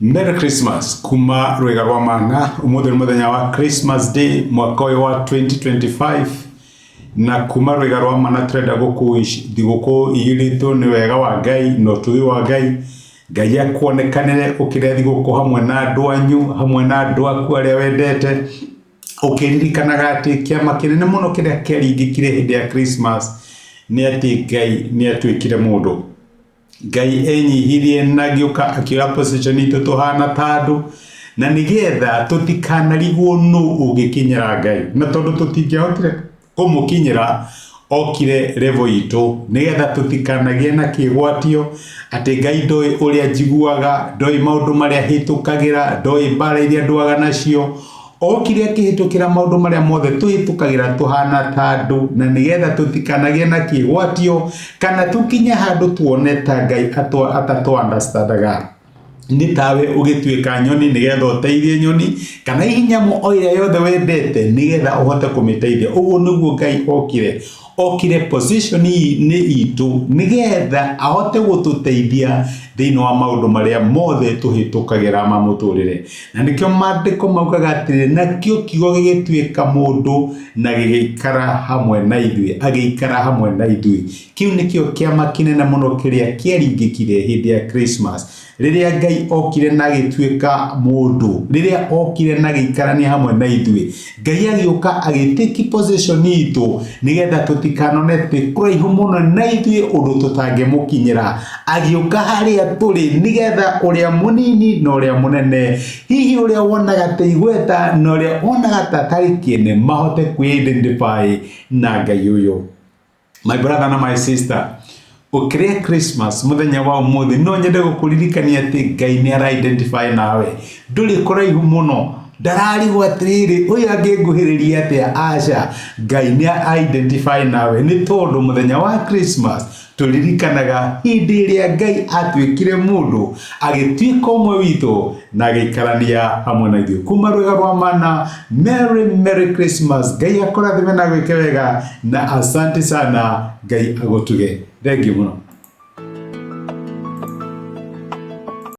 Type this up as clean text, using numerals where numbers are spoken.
Merry Christmas kuma rwĩga rwa mana. Ũmũthĩ nĩ mũthenya wa Christmas Day mwaka ũyũ wa 2025, na kuma rwĩga rwa mana tũrenda gũkũ thigũkũ iyũrĩtwo nĩ wega wa Ngai na ũtugi wa Ngai. Ngai akuonekanĩre ũkĩrĩa thigũkũ hamwe na andũ anyu, hamwe na andũ aku arĩa wendete, ũkĩririkanaga atĩ kĩama kĩnene mũno kĩrĩa kĩaringĩkire hĩndĩ ya Christmas nĩ atĩ Ngai nĩ atuĩkire mũndũ. Ngai enyihirie na agĩũka akĩoya position itũ tũhana ta andũ, na nĩgetha tũtikanarigwo nũ ũngĩkinyĩra Ngai, na tondũ tũtingĩahotire kũmũkinyĩra, okire level itũ nĩgetha tũtikanagĩe na kĩgwatio atĩ Ngai ndoĩ ũrĩa njiguaga, ndoĩ maũndũ marĩa hĩtũkagĩra, ndoĩ mbara iria ndũaga nacio. Okire akĩhĩtũkĩra maũndũ marĩa mothe tũhĩtũkagĩra tũhana ta andũ, na nĩgetha tũtikanagĩe na kĩgwatio kana tũkinye handũ tuone ta Ngai atatũ understandaga. Nĩ tawe ũgĩtuĩka nyoni nĩgetha ũteithie nyoni, kana hihi nyamũ o ĩrĩa yothe wendete nĩgetha ũhote kũmĩteithia. Ũguo nĩguo Ngai okire. Okire position nĩ itũ nĩgetha ahote gũtũteithia thĩinĩ wa maũndũ marĩa mothe tũhĩtũkagĩra ma mũtũrĩre. Na nĩkĩo maandĩko maugaga atĩrĩ, nakĩo kiugo gĩgĩtuĩka mũndũ na gĩgĩikara hamwe na ithuĩ, agĩikara hamwe na ithuĩ. Kĩu nĩkĩo kĩama kĩnene mũno kĩrĩa kĩaringĩkire hĩndĩ ya Christmas. Rĩrĩa Ngai okire na agĩtuĩka mũndũ, rĩrĩa okire na agĩikarania hamwe na ithuĩ, Ngai agĩũka agĩtĩki position itũ nĩgetha tũtikanone twĩ kũraihu mũno na ithuĩ ũndũ tũtangĩmũkinyĩra. Agĩũka harĩa tũrĩ nĩgetha ũrĩa mũnini na ũrĩa mũnene, hihi ũrĩa wonaga ta igweta na ũrĩa wonaga ta atarĩ kĩene, mahote kwĩ-identify na Ngai ũyũ. My brother na my sister, ũkĩrĩa Christmas mũthenya wa ũmũthĩ, no nyende gũkũririkania atĩ Ngai nĩ ara identify nawe. Ndũrĩ kũraihu mũno, ndararigwo atĩrĩrĩ, ũyũ angĩnguhĩrĩria atĩa? Aca, Ngai nĩ identify nawe, nĩ tondũ mũthenya wa Christmas tũririkanaga hĩndĩ ĩrĩa Ngai atuĩkire mũndũ, agĩtuĩka ũmwe witũ na agĩikarania hamwe na ithuĩ. Kuma rwĩga rwa mana, Merry Merry Christmas. Ngai akũrathime na agwĩke wega, na asante sana. Ngai agũtuge. Thengiũ mũno.